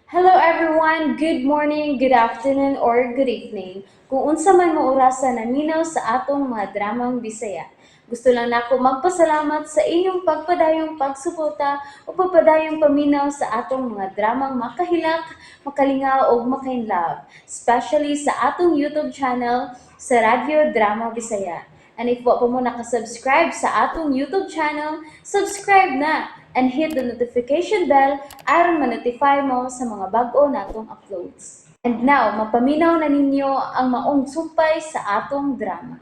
Hello everyone! Good morning, good afternoon, or good evening. Kung unsa man mo orasa naminaw sa atong mga dramang Bisaya. Gusto lang nako magpasalamat sa inyong pagpadayong pagsuporta o pagpadayong paminaw sa atong mga dramang makahilak, makalingaw ug makainlove, especially sa atong YouTube channel sa Radyo Drama Bisaya. And if wa pa mo nakasubscribe sa atong YouTube channel, subscribe na and hit the notification bell aron ma-notify mo sa mga bag-o natong uploads. And now, mapaminaw na ninyo ang maong sumpay sa atong drama.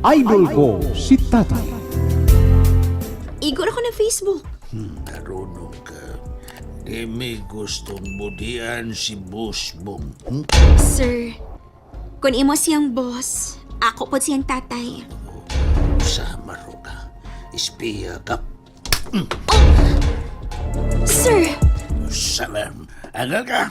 Idol ko si Tatay. Igor ako ng Facebook. Karunong ka. Di may gustong budian si Boss Bong. Sir, kung imo siyang boss, ako po siyang tatay. Sama ro ka. Espiya ka. Sir, Sama. Agal ka.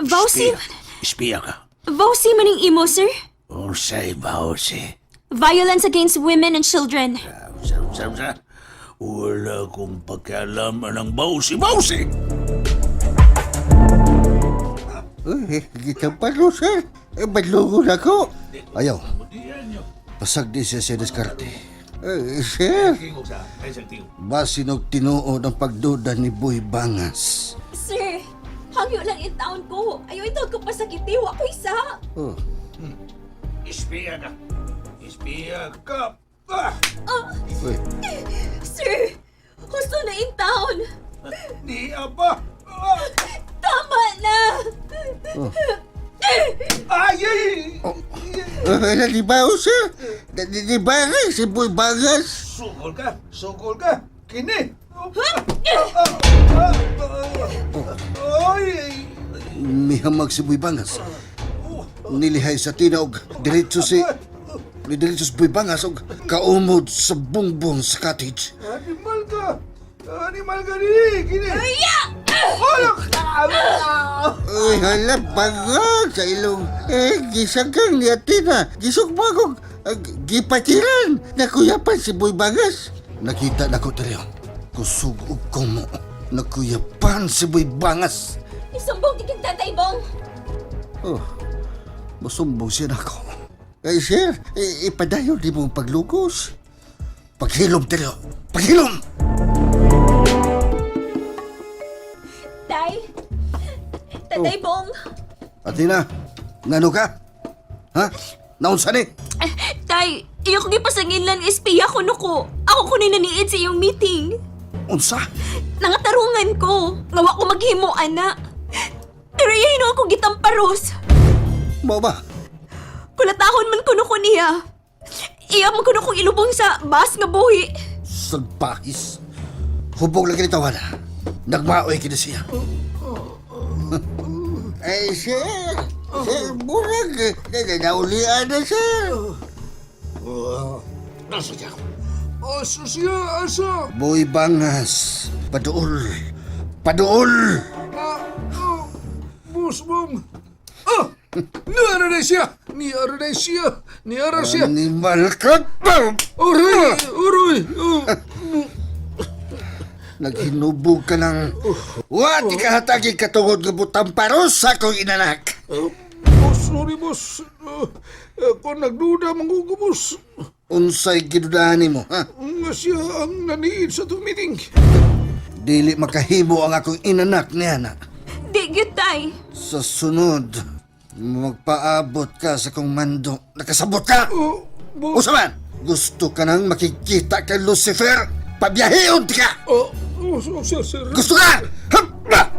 vowsy, Espiya. Espiya ka. vowsy maning imo, sir. Unsay bawsi. Violence against women and children. Unsa, unsa, unsa. Wala kong pakialam ng bawsi, bawsi! Uy, gitampalo, sir. Eh, badlungon ako. Ayaw. Pasag di siya sa diskarte. Eh, sir, Basin og tinuod ang pagduda ni Boy Bangas. Sir, hangyo lang in taon ko. Ayaw in taon ko pasakiti, wa ko isa. Oh, Espiya ka. Espiya ka. Ah! uy, Sir, husto na in taon. Di apa. Ah! Tama na. Ay! Ay! wala di ba, oh, sir? Di ba nga, si Boy Bangas? Sugol ka! Sugol ka! Kini! Ay! Mihamag si Boy Bangas. Nilihay sa tina og diretso si Diretso si Boy Bangas og kaumod sa bungbong sa cottage. Animal ka! Animal ka ni! Kini! Uy, hala, bangas sa ilong. Eh, gisagang ni Athena. Gisugba kong gipatiran. Nakuyapan si Boy Bangas. Nakita na ko teryo. Kusog og kumo. Nakuyapan si Boy Bangas. Isumbong di kang tatay bong. Oh, musumbong siya nako. Eh, sir, ipadayon di mong paglugos. Paghilom teryo. Paghilom! Tay, tatay bong. Athena, ngano ka? Ha? Naunsa ni? Tay, iyo ko gipasanginlan espiya ko ko. Ako ko ni naniid sa iyong meeting. Unsa? Nangatarungan ko. Nga wa ko maghimo, ana. Pero iya hinuon ko gitamparos. Mao ba? Kulatahon man kuno ko niya. Iya man kuno kong ilubong sa bus nga buhi. Salpahis. Hubog lagi ni tawana. Nagmaoy kini siya. Eh, sir, sir, murag. Eh, naulian na, sir. Asa siya? Asa siya? Asa? Boy Bangas, paduol. Paduol! Ah, oh, Boss Bong! Ah! Niara na siya! Niara na siya! Niara siya! Animal ka! Uroy! Uroy! Oh, Naghinubog ka ng... Wa ti kahatagi katungod nga butang paros sa akong inanak. Oh, boss, sorry boss. Kung nagduda, mangugo boss. Unsay gidudahan nimo, ha? Nga siya ang naniid sa itong meeting. Dili makahimo ang akong inanak niya na. Di gyud, tay. Sa sunod, magpaabot ka sa kong mando. Nakasabot ka! Oh, boss. Usa man, gusto ka nang makikita kay Lucifer? Pabiyaheon ti ka! Oh, oh, oh, sir, sir. Gusto ka? Hap!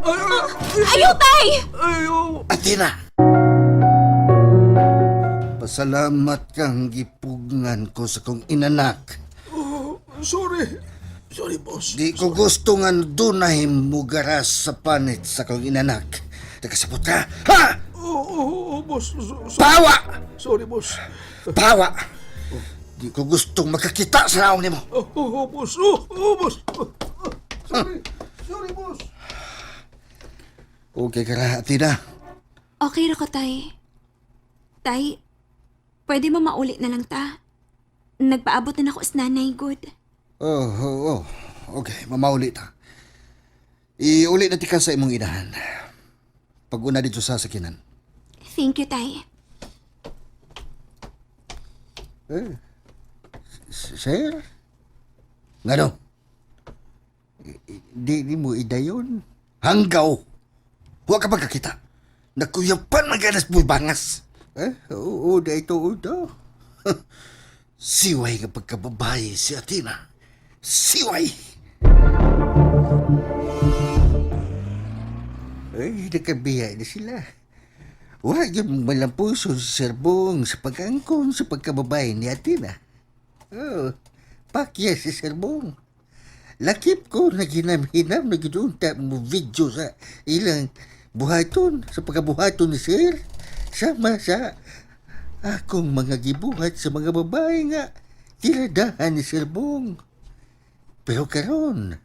Ay, ay, Ayaw, tay! ay, oh. Athena! Pasalamat kang gipugngan ko sa kong inanak. Oh, sorry. Sorry, boss. Di ko gusto nga dunay mugaras sa panit sa kong inanak. Nakasabot ka? Ha! Oh, oh, oh, boss. Pawa! Sorry, boss. Pawa! Di ko gustong makakita sa naong nimo. Oh, oh, oh, boss. Oh, oh, boss. Oh, oh, sorry. Sorry, boss. Okay ka ra, Athena. Okay ra ko, tay. Tay, pwede mo mauli na lang ta. Nagpaabot na nako sa nanay, good. Oh. Okay, mamauli ta. Iuli na tika sa imong inahan. Pag-una dito sa sakinan. Thank you, Tay. Eh, sir, Ngano? di ni mo idayon. Hanggaw! Huwag ka pagkakita. Nakuyapan maganas Boy Bangas. Eh, oo, na ito udo. Siway nga pagkababae si Athena. Siway! Ay, nakabiya na sila. Huwag yung malampuso sa serbong sa pag-angkon sa pagkababae ni Athena. Oh, pakya si Serbong. Lakip ko na ginam-hinam na gidunta mo video sa ilang buhaton, sa pagkabuhaton ni Sir. Sama sa akong mga gibuhat sa mga babae nga tiladahan ni Serbong. Pero karon,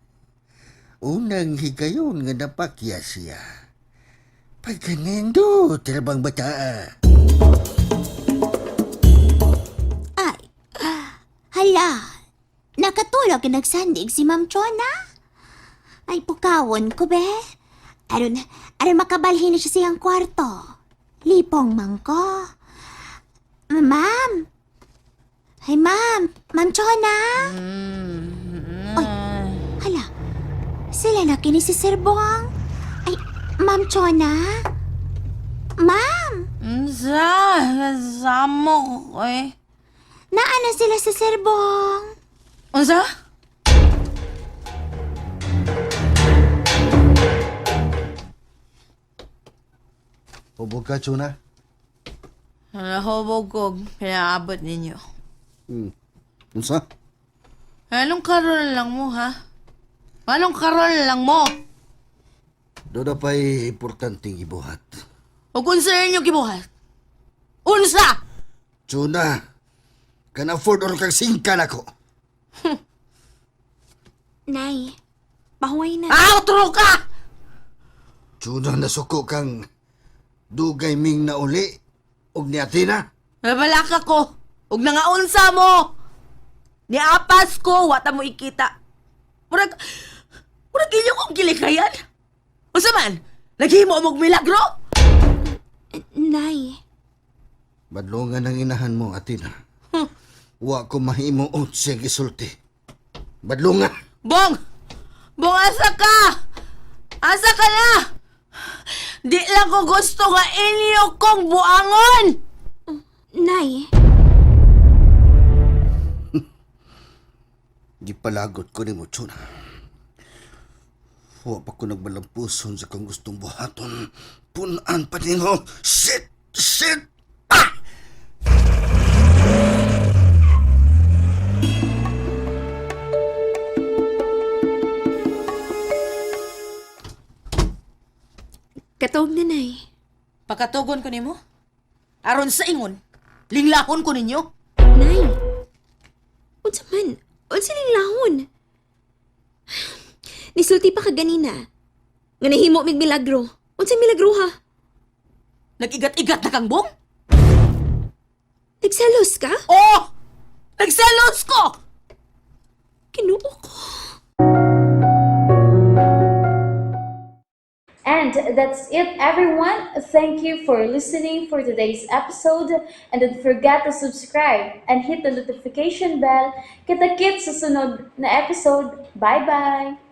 unang higayon nga napakya siya. Pagkanendo, tirabang bata. Ay, hala. Nakatulog na nagsandig si Ma'am Chona. Ay, pukawon ko be. Aron, aron makabalhin na siya siyang kwarto. Lipong man ko. Ma'am. Ay, ma'am. Ma'am Chona. Ay, hala. Sila na kini si Sir Bong. Ay, Ma'am Chona. Ma'am, Unsa? Kasama ko eh. naana sila sa Sir Bong. Unsa? Hubog ka, Chuna. Nahubog ko pinaabot ninyo. Unsa? Anong karon lang mo ha? Anong karon lang mo? Doon na pa'y importanteng ibuhat. O kung sa inyo gibuhat? Unsa? Chuna, can afford or kang singkan ako. Nay, pahuway na. Ah, utro ka! Chuna, nasuko kang dugay ming nauli og ni Athena. Nabalaka ko. Ug nangaunsa mo. Niapas ko, wata mo ikita. Murag, murag inyo kong gilikayan. Unsa man? Naghimo mo og milagro? Nay, Badlongan ang inahan mo, Athena. Wa ko mahimuot siya gisulti. Badlongan! Bong! Bong, asa ka? Asa ka na? Di lang ko gusto nga inyo kong buangon! Nay, Gipalagot ko ni mo, Chuna. Wa pa ko nagbalampuson sa kong gustong buhaton. Punan pa nimo. Shit! Shit! Ah! katog na, Nay. Pagkatugon ko nimo? Aron sa ingon, linglakon ko ninyo. Nay, unsa man? Unsa ning lahon? Nisulti pa ka ganina. Nga nahimo mig milagro. Unsa milagro ha? Nag-igat-igat na kang bong? Nagselos ka? Oo! Nagselos ko! Kinuo ko. And that's it, everyone. Thank you for listening for today's episode. And don't forget to subscribe and hit the notification bell. Kita-kits sa sunod na episode. Bye-bye!